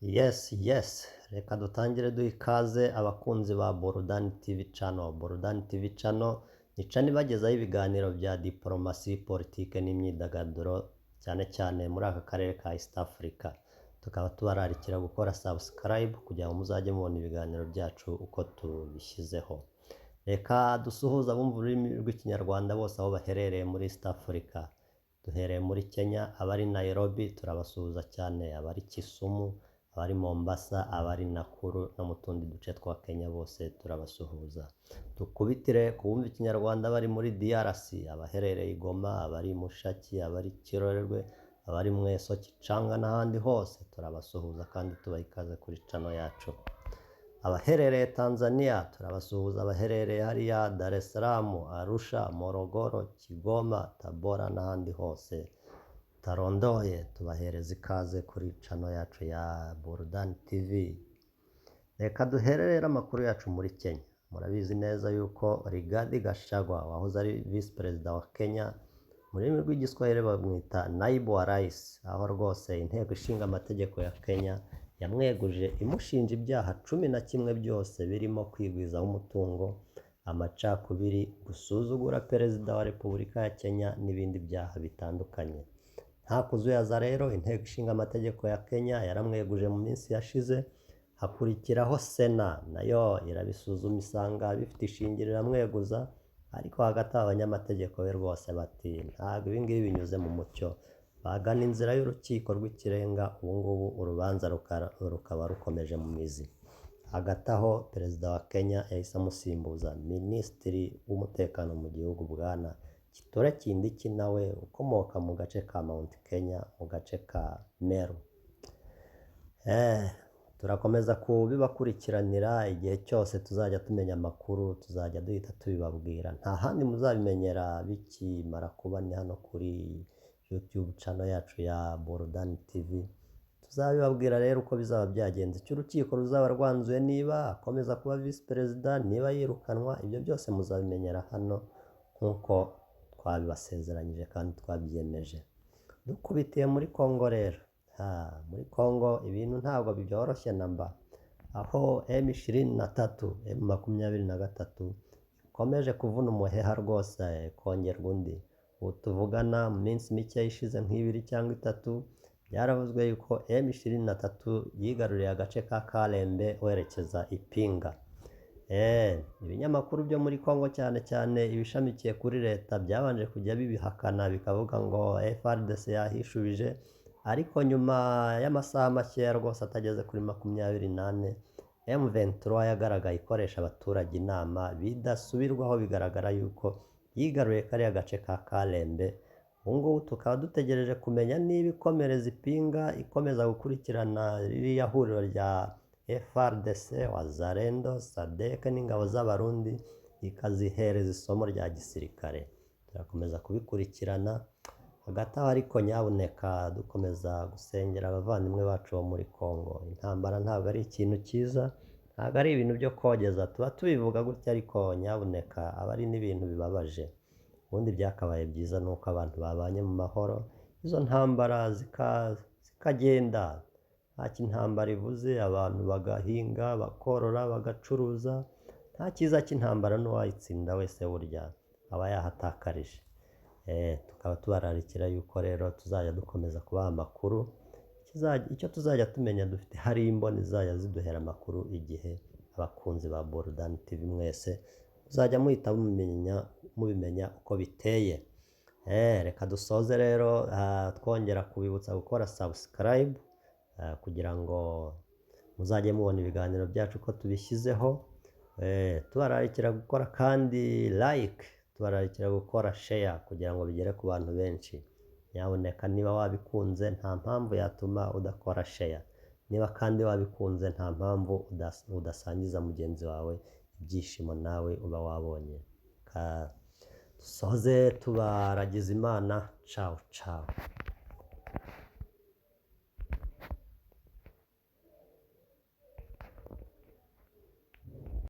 Yes, reka dutangire duha ikaze abakunzi ba Borudani TV Channel. Borudani TV Channel ni channel ibagezaho ibiganiro bya diporomasi, politike n'imyidagaduro, cyane cyane muri aka karere ka East Africa. Tukaba tubararikira gukora subscribe kugira ngo muzajye mubona ibiganiro byacu uko tubishyizeho. Reka dusuhuze abumva ururimi rw'Ikinyarwanda bose aho baherereye muri East Africa. Duhereye muri Kenya, abari Nairobi turabasuhuza cyane, abari Kisumu, abari Mombasa, abari Nakuru no mu tundi duce twa Kenya bose turabasuhuza. Dukubitire ku bumva Ikinyarwanda bari muri DRC, abaherereye i Goma, abari Mushaki, abari Kirorerwe, abari Mweso, Kicanga n'ahandi hose turabasuhuza kandi tubaha ikaze kuri channel yacu. Abaherereye Tanzania turabasuhuza, abaherereye hariya Dar es Salaam, Arusha, Morogoro, Kigoma, Tabora n'ahandi hose tarondoye, tubahereza ikaze kuri channel yacu ya Burudani TV. Reka duhere rero amakuru yacu muri Kenya. Murabizi neza yuko Rigathi Gachagua wahoze ari visi perezida wa Kenya, mu rurimi rw'Igiswahili bamwita naibu wa rais, aho rwose inteko ishinga amategeko ya Kenya yamweguje imushinja ibyaha 11 byose birimo kwigwizaho umutungo, amacakubiri, gusuzugura perezida wa Repubulika ya Kenya n'ibindi byaha bitandukanye. Nta kuzuyaza rero, inteko ishinga amategeko ya Kenya yaramweguje mu minsi yashize, hakurikiraho Sena nayo irabisuzuma isanga bifite ishingiro iramweguza, ariko hagati aho abanyamategeko be rwose bati ntabwo ibi ngibi binyuze mu mucyo, bagana inzira y'urukiko rw'ikirenga, ubu ngubu urubanza rukaba rukomeje mu mizi. Hagati aho perezida wa Kenya yahise amusimbuza minisitiri w'umutekano mu gihugu, bwana Kithure Kindiki, nawe ukomoka mu gace ka Mount Kenya, mu gace ka Meru. Turakomeza kubibakurikiranira igihe cyose tuzajya tumenya amakuru, tuzajya duhita tubibabwira. Nta handi muzabimenyera bikimara kuba, ni hano kuri YouTube channel yacu ya Borudani TV. Tuzabibabwira rero uko bizaba byagenze, icyo urukiko ruzaba rwanzuye, niba akomeza kuba visi perezida, niba yirukanwa, ibyo byose muzabimenyera hano nk'uko twabibasezeranyije kandi twabyiyemeje. Dukubitiye muri Congo rero, muri Congo ibintu ntabwo byoroshye namba, aho M23, M23 ikomeje kuvuna umuheha rwose kongerwa undi. Ubu tuvugana mu minsi mike ishize nk'ibiri cyangwa itatu, byaravuzwe yuko M23 yigaruriye agace ka Kalembe werekeza Ipinga. Ibinyamakuru byo muri Congo cyane cyane ibishamikiye kuri leta byabanje kujya bibihakana bikavuga ngo FARDC yahishubije, ariko nyuma y'amasaha makeya rwose atageze kuri 24, M23 yagaragaye ikoresha abaturage inama bidasubirwaho, bigaragara yuko yigaruriye kariya gace ka Kalembe. Ubu ngubu tukaba dutegereje kumenya niba ikomereza Ipinga, ikomeza gukurikirana ririya huriro rya FARDC, Wazalendo, SADC n'ingabo z'Abarundi, ikazihereza isomo rya gisirikare. Turakomeza kubikurikirana. Hagati aho ariko nyabuneka dukomeza gusengera abavandimwe bacu bo muri Congo. Intambara ntabwo ari ikintu cyiza, ntabwo ari ibintu byo kogeza, tuba tubivuga gutya ariko nyabuneka aba ari n'ibintu bibabaje. Ubundi byakabaye byiza ni uko abantu babanye mu mahoro, izo ntambara zikagenda. Nta intambara ivuze, abantu bagahinga, bakorora, bagacuruza. Nta cyiza cy'intambara, n'uwayitsinda wese burya aba yahatakarije. Tukaba tubararikira yuko rero tuzajya dukomeza kubaha amakuru, icyo tuzajya tumenya dufite hari imboni zizajya ziduhera amakuru igihe. Abakunzi ba Borudani TV mwese muzajya muhita mubimenya uko biteye. Reka dusoze rero twongera kubibutsa gukora subscribe kugira ngo muzajye mubona ibiganiro byacu uko tubishyizeho. Tubararikira gukora kandi like, tubararikira gukora share kugira ngo bigere ku bantu benshi. Nyabuneka niba wabikunze nta mpamvu yatuma udakora share, niba kandi wabikunze nta mpamvu udasangiza mugenzi wawe ibyishimo nawe uba wabonye. Dusoze tubaragiza Imana. Ciao ciao.